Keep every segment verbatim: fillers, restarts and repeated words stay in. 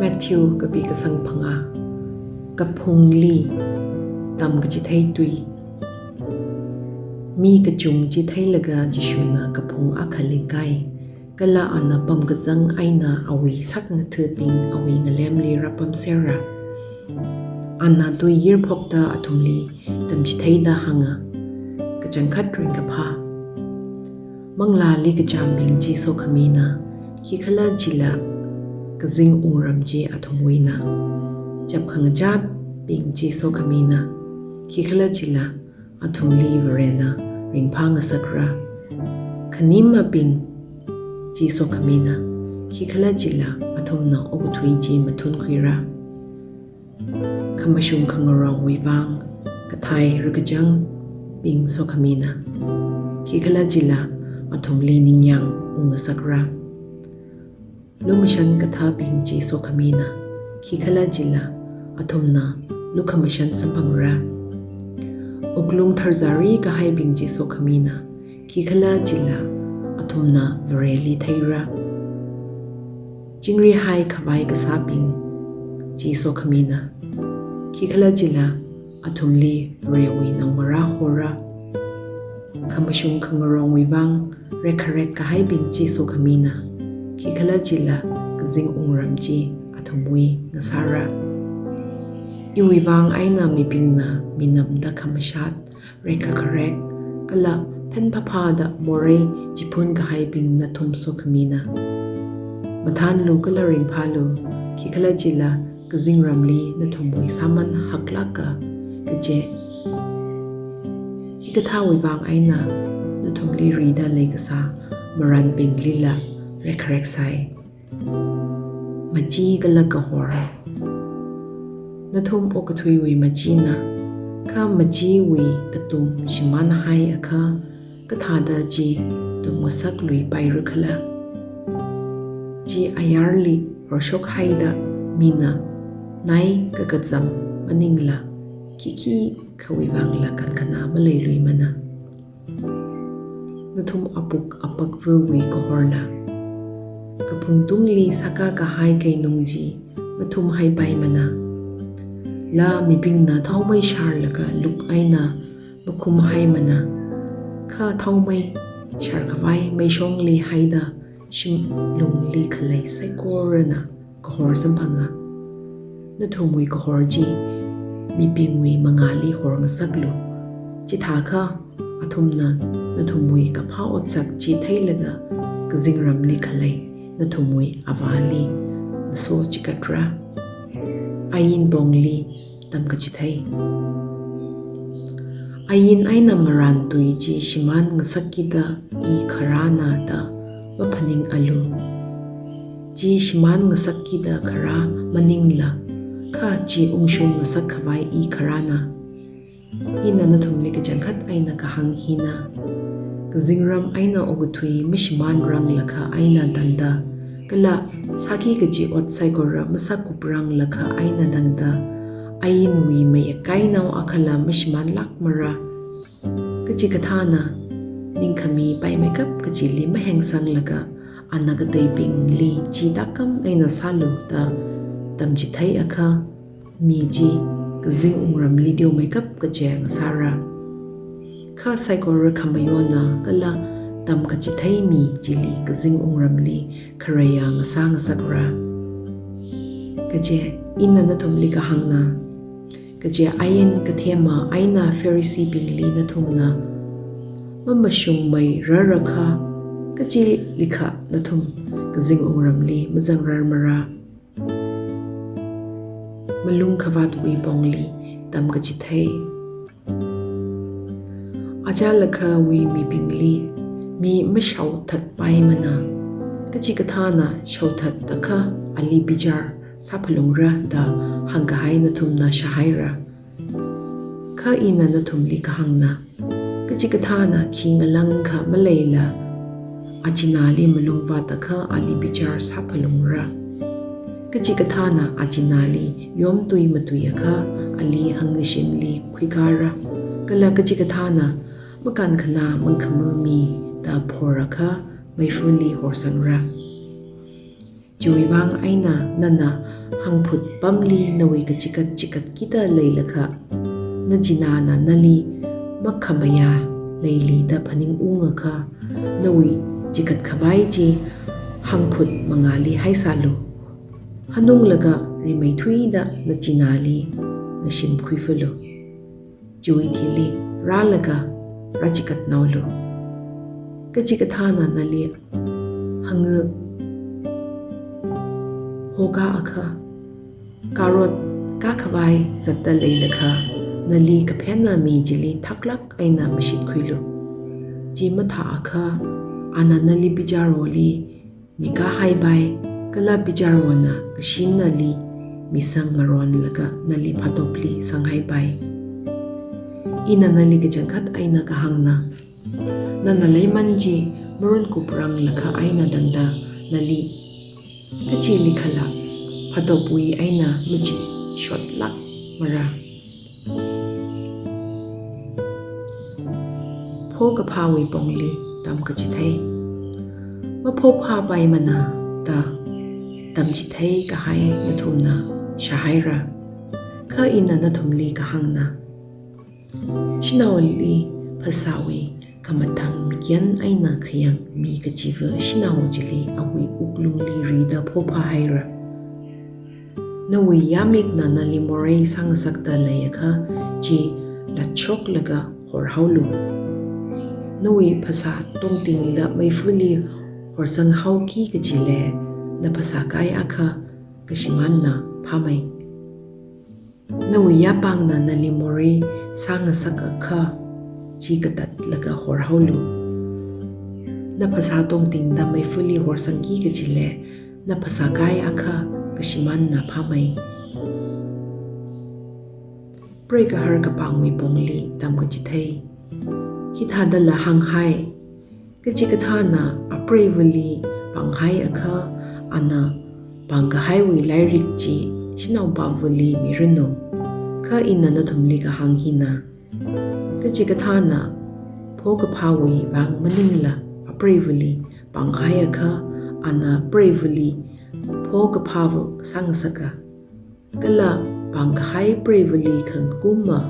Matthew kapi kasang phangā. Kaphungli tamkachithei tui. Mi kachung chi theilaga Jishuna kaphung akha lingkai, kala ana pamkazang eina awui sākhangathabing awui ngalemli rāpamsera. Ana tui yirphokta athumli tamchitheida hānga, Kachangkhat ringkaphā manglāli kachāmbing chi sokhamina, khikhalajila kazing wungram chi athumwuina. Chapkhangachābing chi sokhamina, khikhalajila athumli Varena ringphāngasakra. Khanimabing chi sokhamina, khikhalajila athumna okathui chi mathunkhuira. Khamashung khangarongwui vang kathai rakachangbing sokhamina, khikhalajila athumli ningyāng ungngasakra. Lumashan kathabing chi sokhamina, khikhalajila athumna lukhamashan samphangra. Wuklung tharzari kahaibing chi sokhamina, khikhalajila athumna Vareli theira. Chingri haikhavai kasābing chi sokhamina, khikhalajila athumli Varewui naongarā hora. Khamashung khangarongwui vang rekharek kahaibing chi sokhamina, khikhalajila kazing wungram chi athumwui ngasāra. Iwui vang eina mibingna minamda khamashat, rekkharek, kala phenphaphāda morei chiphun kahaibing nathum sokhamina. Mathānlu kala ringphālu, khikhalajila kazingramli nathumwui sāman haklāka, kaje hikathāwui vang eina nathumli rida leikasā marānbinglila rekharek sai. Machi kala kahor. Nathum okathuiwui machina, kha machiwui katum shimānhaiakha, kathāda chi tumngasakluipairakhala? Chi ayarli rāshokhaida mina nai kakazam maningla, khikhikhawui vangla kankhana maleiluimana. Nathum apuk apakvawui kahorna. Kaphungtungli sākā kahai keinung chi mathumhaipaimana. Laa mibingna thaomei sharlaga luk eina makhumhaimana. Kha thaomei sharkhavai meishongli haida shimlungli khalei saikorana kahor samphanga. Nathumwui kahor chi mibingwui mangāli horngasaklu. Chithākha athumna nathumwui kaphā otsak chi theilaga kazingramli khalei nathumwui Avāli masochikatra. Ain pongli tamkachithei. Ain eina marān tui chi shimānngasakkida i kharāna da maphaningalu. Chi shimānngasakkida kharā maningla, kha chi ungshung ngasakkhavai i kharāna. Ina nathumli kachangkhat eina kahāng hina. Kazingram eina okathui mashimānranglakha eina tangda, kala sāki kaji ot saikora masākupranglakha eina tangda, ainwui mayakainao akhala mashimānlākmara. Kachikathāna ningkhami paimeikap kachili mahengsanglaga, ana kateibingli chi tākam eina sālu da tamchitheiakha, mi chi kazing wungramli teomeikap kaje ngasāra. Kha saikora khamayona kala tamkachithei mi chili kazing wungramli khareiya ngasā ngasakra. Kaje ina nathumli kahāngna. Kaje ain kathema eina Phariseebingli nathumna mamashungmeirarakha, kachilikha nathum kazing wungramli mazangrarmara. Malungkhavātwui pongli tamkachithei. Achālakhawui mibingli mi mashaothatpaimana. Kachikathāna shaothatakha ali bichar sāphalungra da hāngkahai nathumna shāhaira. Kha ina nathumli kahāngna. Kachikathāna khi ngalāngkha maleila, achinali malungvātakha ali bichar sāphalungra. Kachikathāna achinali yomtui matuiakha ali hāngkashimli khuikara. Kala kachikathāna makānkhanā mangkhamami da phorakha meifali horsangra. Chiwui vang eina nana hangphut pamli nawui kachikat chikatkida leilakha, nachināna nali makhamayā leili da phaning-ungakha, nawui chikatkhavai chi hangphut mangāli haisālu. Hanunglaga rimeithuida nachināli ngashimkhuifalu. Chiwui thili rālaga rāchikatnaolu. Kachikathāna nali hangā hokāakha, karot kākhavai zatda leilakha, nali kaphenna mi chili thaklāk eina mashitkhuilu. Chi mathāakha, ana nali bichāroli mikahaipai, kala bichārona kashinnali misang maronlaga nali phatopli sanghaipai. Ina nali kachangkhat eina kahāngna, nana leiman chi marunkupranglakha eina tangda nali kachili khala phatopwui eina machishotlākmara. Phokaphāwui pongli tamkachithei. Maphophāpaimana da tamchithei kahai nathumna shāhaira. Kha ina nathumli kahāngna, shanaoli phasāwui khamathān mikyan eina khayang mi kachiva shanao chili awui wuklungli rida phophāhaira. Nawui yāmikna nali morei sāngasakta leiakha, chi latshoklaga horhaolu. Nawui phasā tongtingda meifali horsanghaoki kajile, na phasā kaiakha kashimānna phāmei. Nawui yāpāngna nali morei sāngasakakha, chi katatlaga horhaolu. Na phasā tongtingda meifali horsangki kajile, na phasā kaiakha kashimānna phāmei. Preigahar kapāngwui pongli tamkachithei. Hithādala hānghai, kachikathāna apreivali pānghaiakha, ana pāngkahaiwui lairik chi shanaopāvali miranu. Kha ina nathumli kahāng hina, kachikathāna phokaphāwui vang maningla apreivali pānghaiakha, ana preivali phokaphāva sāngasaka, kala pāngkahai preivali khangkuma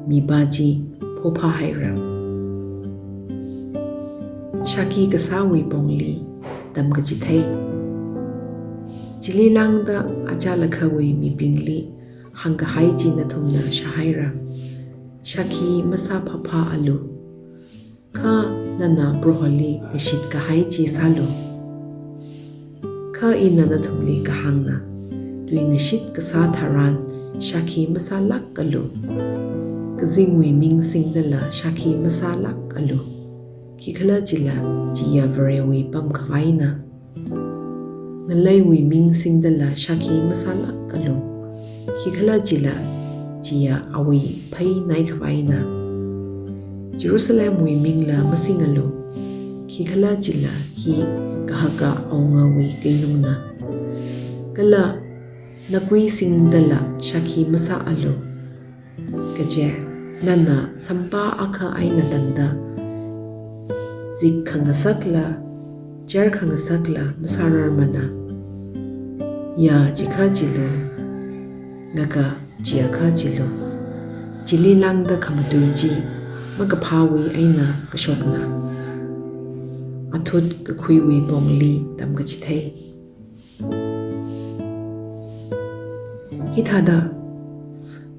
mipā chi phophāhaira. Shākhi kasāwui pongli tamkachithei. Chili lāngda achālakhawui mibingli hāngkahai chi nathumna shāhaira. Shākhi masāphaphāalu. Kha nana Proholi ngashitkahai chi sālu. Kha ina nathumli kahāngna, tuingashit kasā tharan shākhi masālākalu. Kazingwui ming singdala shākhi masālākalu. Khikhalajila chiya Varewui pamkhavaina. Ngaleiwui ming singdala shākhi masālākalu. Khikhalajila chiya awui pheinaikhavaina. Jerusalemwui mingla masingalu. Khikhalajila hi kahaka awungawui keinungna. Kala nakui singdala shākhi masāalu. Kaje, nana sampā akha eina tangda, zik khangasakla, cher khangasakla masārarmana. Ya chikha chilu, ngaka chiakha chilu. Chili lāngda khamatui chi makaphāwui eina kashokna. Athut kakhuiwui pongli tamkachithei. Hithāda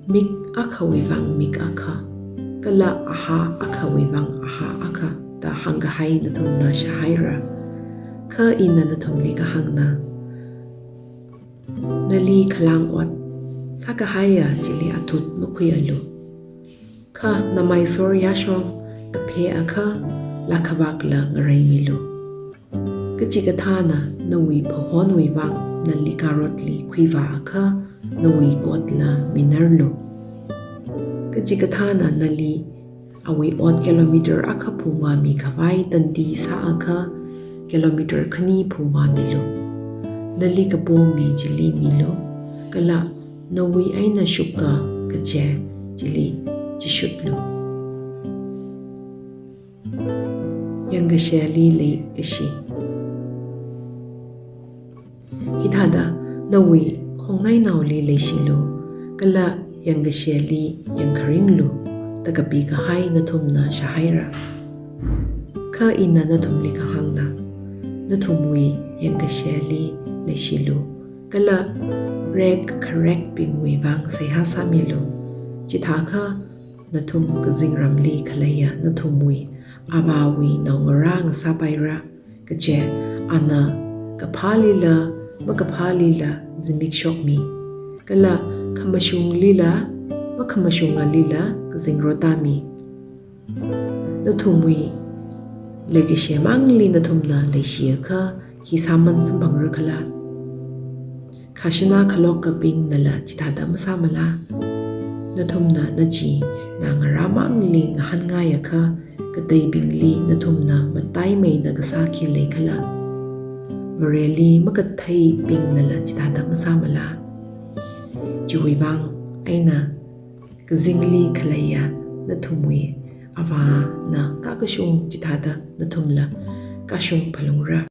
mik akhawui vang mik akha, kala ahā akhawui vang ahā akha da hāngkahai nathumna shāhaira. Kha ina nathumli kahāngna, nali khalāng ot sākahaiya chili athut makhuialu. Kha namaisor yāshong kapheakha lākhavakla ngareimilu. Kachikathāna nawui phahonwui vang nali karotli khuivāakha nawui kotla minarlu. Kachikathāna nali awui ot kilometer akha phungvāmikhavai tandi sāakha kilometer khani phungvāmilu. Nali kapo mi chili milu, kala nawui eina shukka kaje chili chishutlu. Yangkasheli leikashi. Hithāda nawui Khongnainaoli leishilu, kala yangkasheli yangkharinglu, da kapikahai nathumna shāhaira. Kha ina nathumli kahāngna, nathumwui yangkasheli leishilu, kala rekkharekbingwui vang seihā sāmilu. Chithākha nathum kazingramli khaleiya nathumwui Avāwui naongarā ngasāpaira, kaje ana kaphālila makaphālila zimik shokmi, kala khamashunglila makhamashungalila kazingrotami. Nathumwui leikashi mangli nathumna leishiakha khi sāman samphangra khala? Khashina khalokkabingnala chithāda masāmala? Nathumna nachinā ngarā mangli ngahānngaiakha, kateibingli nathumna mataimeida kasā khi leikhala? Vareli makatheibingnala chithāda masāmala? Chiwui vang eina kazingli khaleiya nathumwui Avāna kakashung chithāda nathumla kashung phalungra.